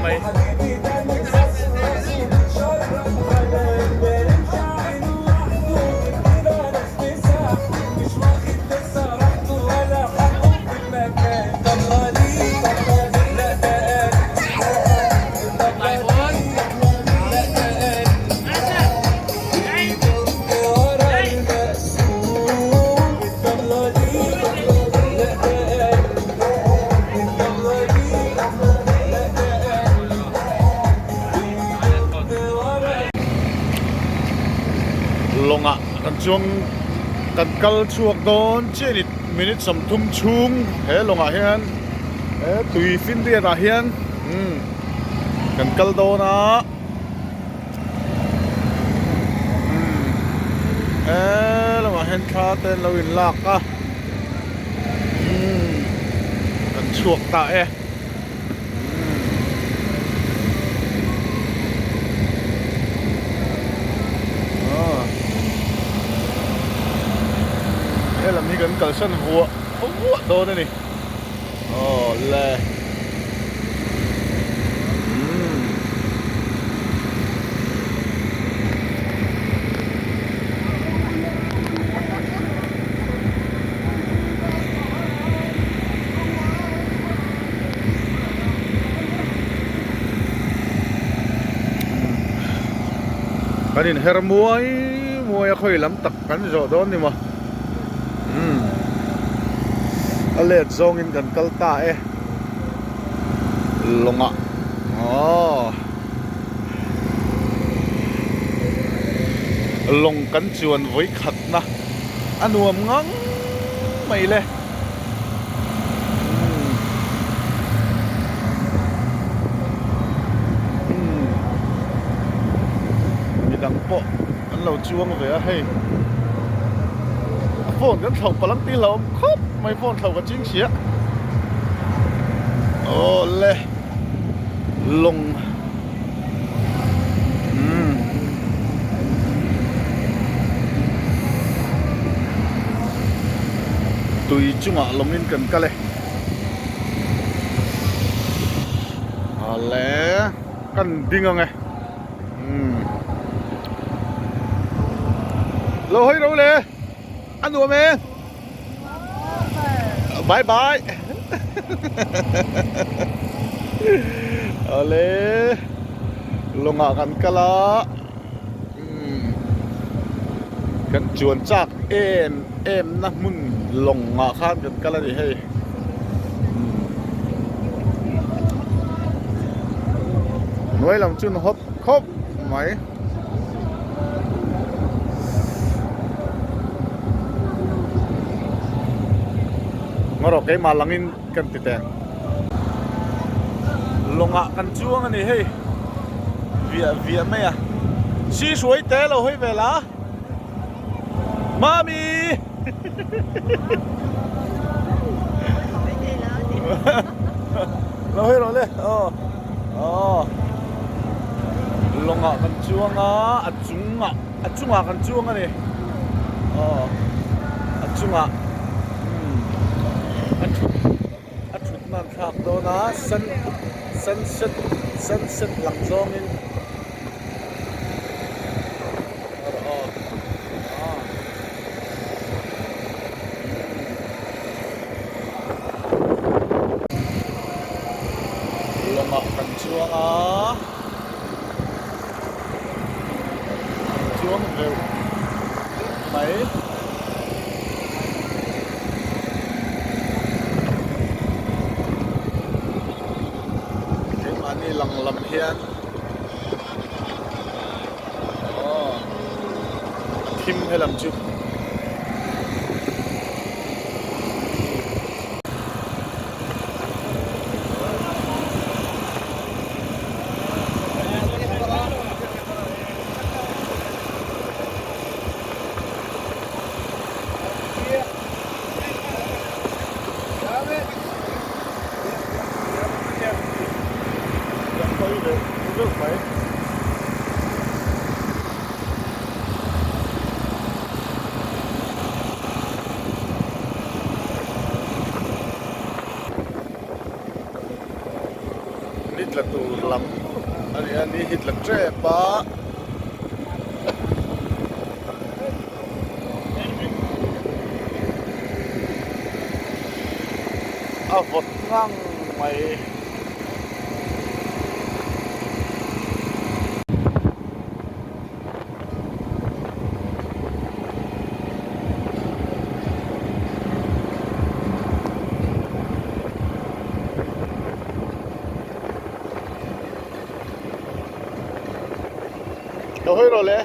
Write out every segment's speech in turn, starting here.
mai. Lawngah kan chuang kan kal chhuak dawn chiah ni minute 30 chhung he lawngah hian he tui finriat ah hian umm kan kal dawn a. He lamah hian thla te an lo in lak a umm kan chhuak ta e umm he lam hi kan kalsan vuah vuah dawn a ni aw le. Kan inher muai muai a khawi lam tak kan zawh dawn ni maw umm a let zawngin kan kal ta e lawngah aww lawng kan chuan vawi khatna a nuam ngang mai le umm midang pawh an lo chuang ve a hei a phone kan thlauh palh ang tih hlauhawm khawp mai phone thlauh ka ching sia aw le lawng umm tui chungah lawngin kan kal e awle kan ding ang e. Umm Lo hawi ro le a nuam e Bye bye Awle lawngah kan kal a umm kan chuan chak em em na hmun lawngah khan kan kal a ni hei. Hnuai lam chu hawt khawp mai. Ngarawh keimah langin kan ti teng. Lawngah kan chuang a ni hei. Viah viah mai a. Si hruai te lo hawi vel a. Mami! Lo hawi rawh le aw aw lawngah kan chuang a a chungah a chungah kan chuang a ni aw a chungah umm a thut a thut nan thlak dawn a sun sunset sunset lang zawngin. Lawngah kan chuang a kan chuang veuh mai. Keimahni lang lam hian. Aw a thim helam chu. tla tur lam a ni a, ni hi tla tep a. A vawt ngang mai. Lo hawi rawh le.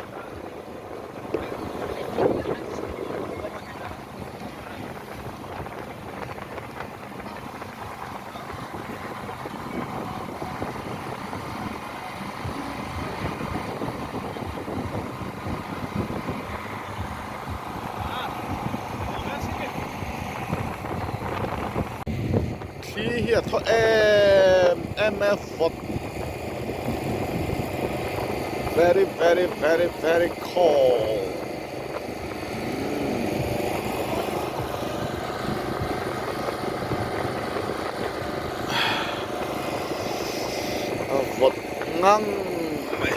Thli hi a thaw em em a vawt very very very very cold. A vawt ngang mai.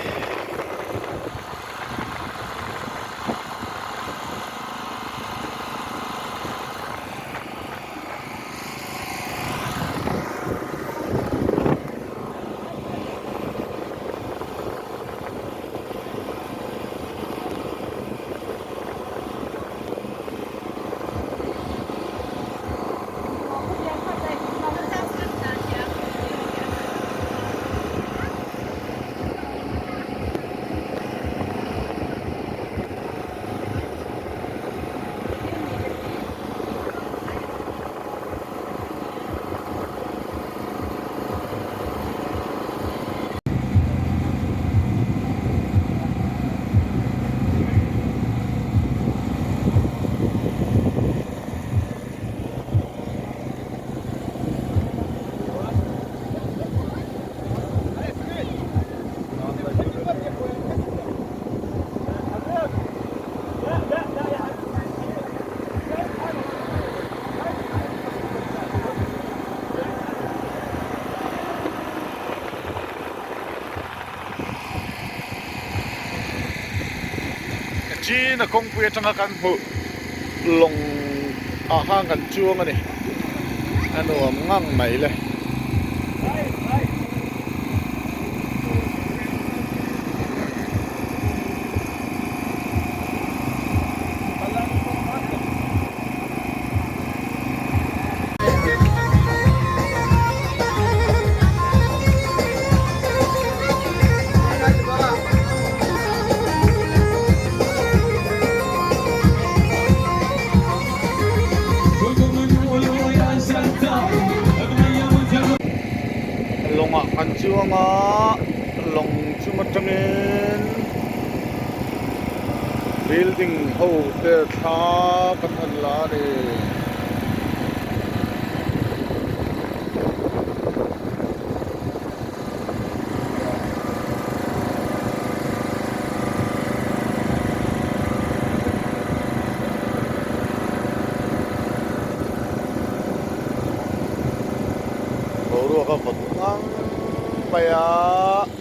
China kawngpui atanga kan hmuh lawng ah khan kan chuang a ni a nuam ngang mai le. Lawngah kan chuang a lawng chung atangin building ho te thla kan han la a ni. Boruak a vawt ngang mai a.